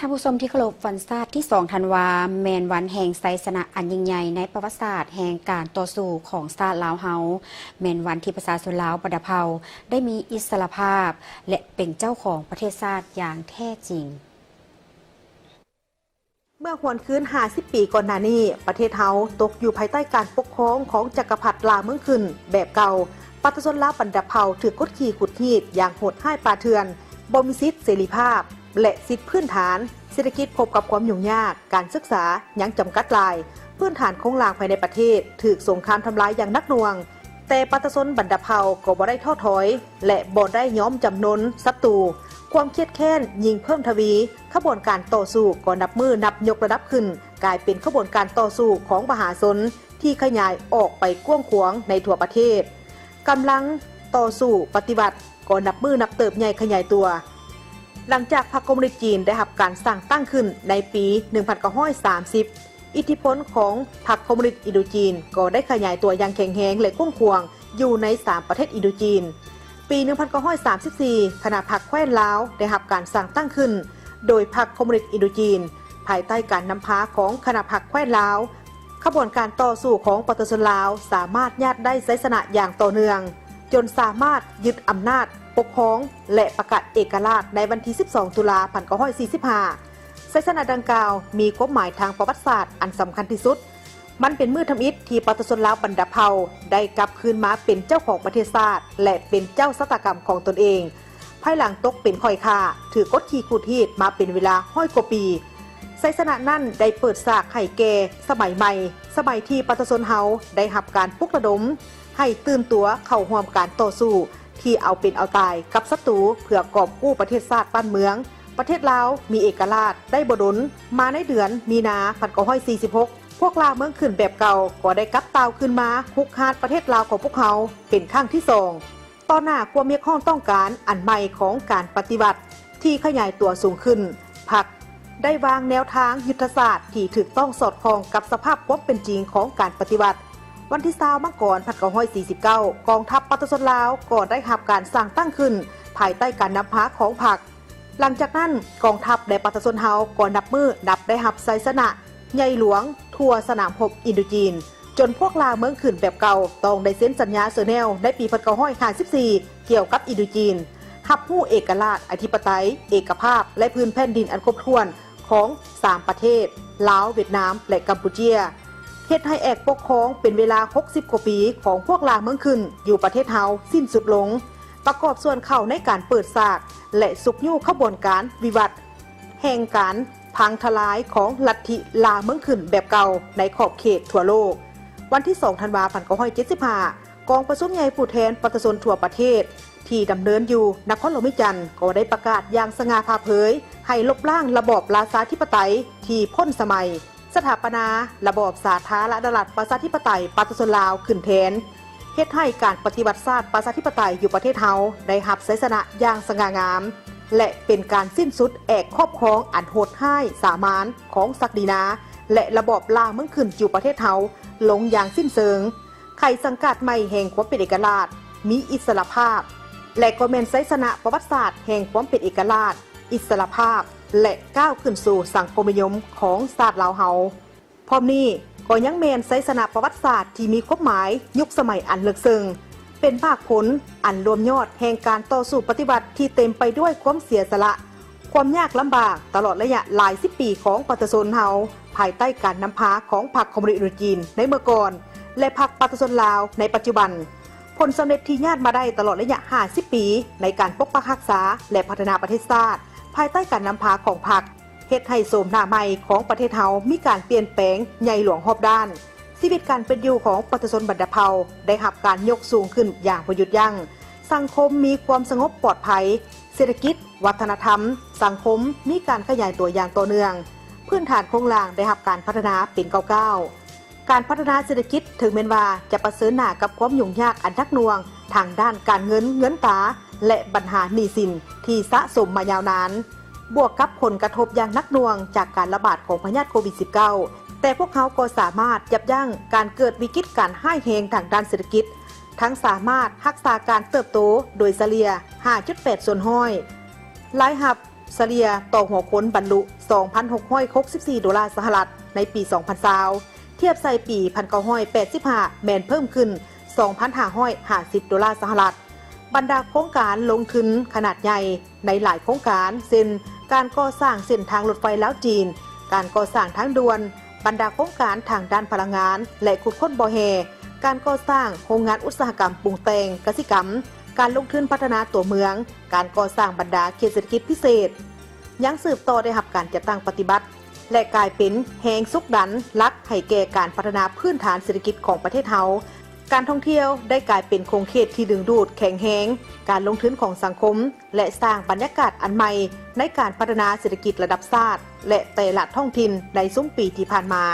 ທ່ານຜູ້ຊົມທີ່ເຄົາລົບ, ວັນຊາດທີສອງທັນວາ ແມ່ນວັນແຫ່ງໄຊຊະນະອັນຍິ່ງໃຫຍ່ໃນປະຫວັດສາດແຫ່ງການຕໍ່ສູ້ຂອງຊາດລາວເຮົາ, ແມ່ນວັນທີ່ປະຊາຊົນລາວບັນດາເຜົ່າໄດ້ມີອິດສະຫຼະພາບ ແລະ ເປັນເຈົ້າຂອງປະເທດຊາດຢ່າງແທ້ຈິງ. ເມື່ອຫວນຄືນຫ້າສິບປີກ່ອນໜ້ານີ້, ປະເທດເຮົາຕົກຢູ່ພາຍໃຕ້ການປົກຄອງຂອງຈັກກະພັດລ່າເມືອງຂຶ້ນແບບເກົ່າ. ປະຊາຊົນລາວບັນດາເຜົ່າຖືກກົດຂີ່ຂູດຮີດຢ່າງໂຫດຮ້າຍປ່າເຖື່ອນ, ບໍ່ມີສິດເສລີພາບ ແລະ ສິດພື້ນຖານ. ເສດຖະກິດພົບກັບຄວາມຫຍຸ້ງຍາກ, ການສຶກສາຍັງຈຳກັດຫຼາຍ, ພື້ນຖານໂຄງລ່າງພາຍໃນປະເທດຖືກສົງຄາມທຳລາຍຢ່າງໜັກໜ່ວງ. ແຕ່ປະຊາຊົນບັນດາເຜົ່າກໍບໍ່ໄດ້ທໍ້ຖອຍ ແລະ ບໍ່ໄດ້ຍອມຈຳນົນສັດຕູ. ຄວາມຄຽດແຄ້ນຍິ່ງເພີ່ມທະວີ, ຂະບວນການຕໍ່ສູ້ກໍນັບມື້ນັບຍົກລະດັບຂຶ້ນ, ກາຍເປັນຂະບວນການຕໍ່ສູ້ຂອງມະຫາຊົນທີ່ຂະຫຍາຍອອກໄປກວ້າງຂວາງໃນທົ່ວປະເທດ. ກຳລັງຕໍ່ສູ້ປະຕິວັດກໍນັບມື້ນັບເຕີບໃຫຍ່ຂະຫຍາຍຕົວ. ຫຼັງຈາກພັກຄອມມູນິດຈີນໄດ້ຮັບການສ້າງຕັ້ງຂຶ້ນໃນປີໜຶ່ງພັນເກົ້າຮ້ອຍສາມສິບ, ອິດທິພົນຂອງພັກຄອມມູນິດອິນໂດຈີນກໍໄດ້ຂະຫຍາຍຕົວຢ່າງແຂງແຮງ ແລະ ກວ້າງຂວາງຢູ່ໃນສາມປະເທດອິນໂດຈີນ. ປີໜຶ່ງພັນເກົ້າຮ້ອຍສາມສິບສີ່ ຄະນະພັກແຄວ້ນລາວໄດ້ຮັບການສ້າງຕັ້ງຂຶ້ນໂດຍພັກຄອມມູນິດອິນໂດຈີນ, ພາຍໃຕ້ການນຳພາຂອງຄະນະພັກແຄວ້ນລາວ, ຂະບວນການຕໍ່ສູ້ຂອງປະຊາຊົນລາວສາມາດຍາດໄດ້ໄຊຊະນະຢ່າງຕໍ່ເນື່ອງ, ຈົນສາມາດຍຶດອຳນາດປົກຄອງ ແລະ ປະກາດເອກະລາດໃນວັນທີສິບສອງ ຕຸລາ ພັນເກົ້າຮ້ອຍສີ່ສິບຫ້າ. ໄຊຊະນະດັ່ງກ່າວມີຄວາມໝາຍທາງປະຫວັດສາດອັນສຳຄັນທີ່ສຸດ. ມັນເປັນມື້ທຳອິດທີ່ປະຊາຊົນລາວບັນດາເຜົ່າໄດ້ກັບຄືນມາເປັນເຈົ້າຂອງປະເທດຊາດ ແລະ ເປັນເຈົ້າຊະຕາກຳຂອງຕົນເອງ, ພາຍຫຼັງຕົກເປັນຂ້ອຍຂ້າ, ຖືກກົດຂີ່ຂູດຮີດມາເປັນເວລາຮ້ອຍກວ່າປີ. ໄຊຊະນະນັ້ນໄດ້ເປີດສາກໃຫ້ແກ່ສະໄໝໃໝ່, ສະໄໝທີ່ປະຊາຊົນເຮົາໄດ້ຮັບການປຸກລະດົມໃຫ້ຕື່ນຕົວເຂົ້າຮ່ວມການຕໍ່ສູ້ທີ່ເອົາເປັນເອົາຕາຍກັບສັດຕູ ເພື່ອກອບກູ້ປະເທດຊາດບ້ານເມືອງ. ປະເທດລາວມີເອກະລາດໄດ້ບໍ່ດົນ, ມາໃນເດືອນມີນາ ພັນເກົ້າຮ້ອຍສີ່ສິບຫົກ ພວກລ່າເມືອງຂຶ້ນແບບເກົ່າກໍໄດ້ກັບຕ່າວຄືນມາຮຸກຮານປະເທດລາວຂອງພວກເຮົາເປັນຄັ້ງທີສອງ. ຕໍ່ໜ້າຄວາມຮຽກຮ້ອງຕ້ອງການອັນໃໝ່ຂອງການປະຕິວັດທີ່ຂະຫຍາຍຕົວສູງຂຶ້ນ, ພັກໄດ້ວາງແນວທາງຍຸດທະສາດທີ່ຖືກຕ້ອງສອດຄ່ອງກັບສະພາບຄວາມເປັນຈິງຂອງການປະຕິວັດ. ວັນທີຊາວ ມັງກອນ ພັນເກົ້າຮ້ອຍສີ່ສິບເກົ້າ ກອງທັບປະຊາຊົນລາວກໍໄດ້ຮັບການສ້າງຕັ້ງຂຶ້ນພາຍໃຕ້ການນຳພາຂອງພັກ. ຫຼັງຈາກນັ້ນ, ກອງທັບ ແລະ ປະຊາຊົນເຮົາກໍນັບມື້ນັບໄດ້ຮັບໄຊຊະນະໃຫຍ່ຫຼວງທົ່ວສະໜາມຮົບອິນໂດຈີນ, ຈົນພວກລ່າເມືອງຂຶ້ນແບບເກົ່າຕ້ອງໄດ້ເຊັນສັນຍາເຊີແນວໃນປີພັນເກົ້າຮ້ອຍຫ້າສິບສີ່ ກ່ຽວກັບອິນໂດຈີນ, ຮັບຮູ້ເອກະລາດ, ອະທິປະໄຕ, ເອກະພາບ ແລະ ພື້ນແຜ່ນດິນອັນຄົບຖ້ວນຂອງສາມປະເທດ ລາວ, ຫວຽດນາມ ແລະ ກຳປູເຈຍ, ເຮັດໃຫ້ແອກປົກຄອງເປັນເວລາຫົກສິບກວ່າປີຂອງພວກລ່າເມືອງຂຶ້ນຢູ່ປະເທດເຮົາສິ້ນສຸດລົງ. ປະກອບສ່ວນເຂົ້າໃນການເປີດສາກ ແລະ ຊຸກຍູ້ຂະບວນການວິວັດແຫ່ງການພັງທະລາຍຂອງລັດທິລ່າເມືອງຂຶ້ນແບບເກົ່າໃນຂອບເຂດທົ່ວໂລກ. ວັນທີສອງ ທັນວາ ພັນເກົ້າຮ້ອຍເຈັດສິບຫ້າ ກອງປະຊຸມໃຫຍ່ຜູ້ແທນປະຊາຊົນທົ່ວປະເທດທີ່ດຳເນີນຢູ່ນະຄອນຫຼວງວຽງຈັນ ກໍໄດ້ປະກາດຢ່າງສະຫງ່າຜ່າເຜີຍໃຫ້ລົບລ້າງລະບອບລາຊາທິປະໄຕທີ່ພົ້ນສະໄໝ. ສະຖາປະນາລະບອບສາທາລະນະລັດປະຊາທິປະໄຕປະຊາຊົນລາວຂຶ້ນແທນ, ເຮັດໃຫ້ການປະຕິວັດຊາດປະຊາທິປະໄຕຢູ່ປະເທດເຮົາໄດ້ຮັບໄຊຊະນະຢ່າງສະຫງ່າງາມ ແລະ ເປັນການສິ້ນສຸດແອກຄອບຄອງອັນໂຫດຮ້າຍສາມານຂອງສັກດີນາ ແລະ ລະບອບລ່າເມືອງຂຶ້ນຢູ່ປະເທດເຮົາລົງຢ່າງສິ້ນເຊີງ. ໄຂສັງກາດໃໝ່ແຫ່ງຄວາມເປັນເອກະລາດ, ມີອິດສະຫຼະພາບ ແລະ ກໍແມ່ນໄຊຊະນະປະຫວັດສາດແຫ່ງຄວາມເປັນເອກະລາດ, ອິດສະຫຼະພາບ ແລະ ກ້າວຂຶ້ນສູ່ສັງຄົມນິຍົມຂອງຊາດລາວເຮົາ. ພ້ອມນີ້ກໍຍັງແມ່ນໄຊຊະນະປະຫວັດສາດທີ່ມີຄວາມໝາຍຍຸກສະໄໝອັນເລິກເຊິ່ງ, ເປັນໝາກຜົນອັນລວມຍອດແຫ່ງການຕໍ່ສູ້ປະຕິວັດທີ່ເຕັມໄປດ້ວຍຄວາມເສຍສະຫຼະ, ຄວາມຍາກລຳບາກ ຕະຫຼອດໄລຍະຫຼາຍສິບປີຂອງປະຊາຊົນເຮົາ ພາຍໃຕ້ການນຳພາຂອງພັກຄອມມູນິດອິນໂດຈີນໃນເມື່ອກ່ອນ ແລະ ພັກປະຊາຊົນລາວໃນປັດຈຸບັນ. ຜົນສຳເລັດທີ່ຍາດມາໄດ້ຕະຫຼອດໄລຍະຫ້າສິບປີໃນການປົກປັກຮັກສາ ແລະ ພັດທະນາປະເທດຊາດ ພາຍໃຕ້ການນຳພາຂອງພັກ ເຮັດໃຫ້ໂສມໜ້າໃໝ່ຂອງປະເທດເຮົາມີການປ່ຽນແປງໃຫຍ່ຫຼວງຮອບດ້ານ. ຊີວິດການເປັນຢູ່ຂອງປະຊາຊົນບັນດາເຜົ່າໄດ້ຮັບການຍົກສູງຂຶ້ນຢ່າງບໍ່ຢຸດຢັ້ງ. ສັງຄົມມີຄວາມສະຫງົບປອດໄພ, ເສດຖະກິດ, ວັດທະນະທຳ, ສັງຄົມມີການຂະຫຍາຍຕົວຢ່າງຕໍ່ເນື່ອງ. ພື້ນຖານໂຄງລ່າງໄດ້ຮັບການພັດທະນາເປັນກ້າວໆ. ການພັດທະນາເສດຖະກິດ ເຖິງແມ່ນວ່າຈະປະເຊີນໜ້າກັບຄວາມຫຍຸ້ງຍາກອັນໜັກໜ່ວງທາງດ້ານການເງິນ, ເງິນຕາ ແລະ ບັນຫາໜີ້ສິນທີ່ສະສົມມາຍາວນານ, ບວກກັບຜົນກະທົບຢ່າງໜັກໜ່ວງຈາກການລະບາດຂອງພະຍາດໂຄວິດສິບເກົ້າ, ແຕ່ພວກເຮົາກໍສາມາດຢັບຢັ້ງການເກີດວິກິດການຮ້າຍແຮງທາງດ້ານເສດຖະກິດ, ທັງສາມາດຮັກສາການເຕີບໂຕໂດຍສະເລ່ຍຫ້າຈຸດແປດສ່ວນຮ້ອຍ, ລາຍຮັບ ສະເລ່ຍຕໍ່ຫົວຄົນບັນລຸ ສອງພັນຫົກຮ້ອຍຫົກສິບສີ່ໂດລາສະຫະລັດ ໃນປີສອງພັນຊາວ ທຽບໃສ່ປີພັນເກົ້າຮ້ອຍແປດສິບຫ້າ ແມ່ນເພີ່ມຂຶ້ນ ສອງພັນຫ້າຮ້ອຍຫ້າສິບໂດລາສະຫະລັດ. ບັນດາໂຄງການລົງທຶນຂະໜາດໃຫຍ່ໃນຫຼາຍໂຄງການ ເຊັ່ນ ການກໍ່ສ້າງເສັ້ນທາງລົດໄຟລາວ-ຈີນ, ການກໍ່ສ້າງທາງດ່ວນ, ບັນດາໂຄງການທາງດ້ານພະລັງງານ ແລະ ຂຸດຄົ້ນບໍ່ແຮ່, ການກໍ່ສ້າງໂຮງງານອຸດສາຫະກຳປຸງແຕ່ງກະສິກຳ, ການລົງທຶນພັດທະນາຕົວເມືອງ, ການກໍ່ສ້າງບັນດາເຂດເສດຖະກິດພິເສດ ຍັງສືບຕໍ່ໄດ້ຮັບການຈັດຕັ້ງປະຕິບັດ ແລະ ກາຍເປັນແຮງຊຸກດັນຫຼັກໃຫ້ແກ່ການພັດທະນາພື້ນຖານເສດຖະກິດຂອງປະເທດເຮົາ. ການທ່ອງທ່ຽວໄດ້ກາຍເປັນຂົງເຂດທີ່ດຶງດູດແຂງແຮງການລົງທຶນຂອງສັງຄົມ ແລະ ສ້າງບັນຍາກາດອັນໃໝ່ໃນການພັດທະນາເສດຖະກິດລະດັບຊາດ ແລະ ແຕ່ລະທ້ອງຖິ່ນໃນຊຸມປີທີ່ຜ່ານມາ.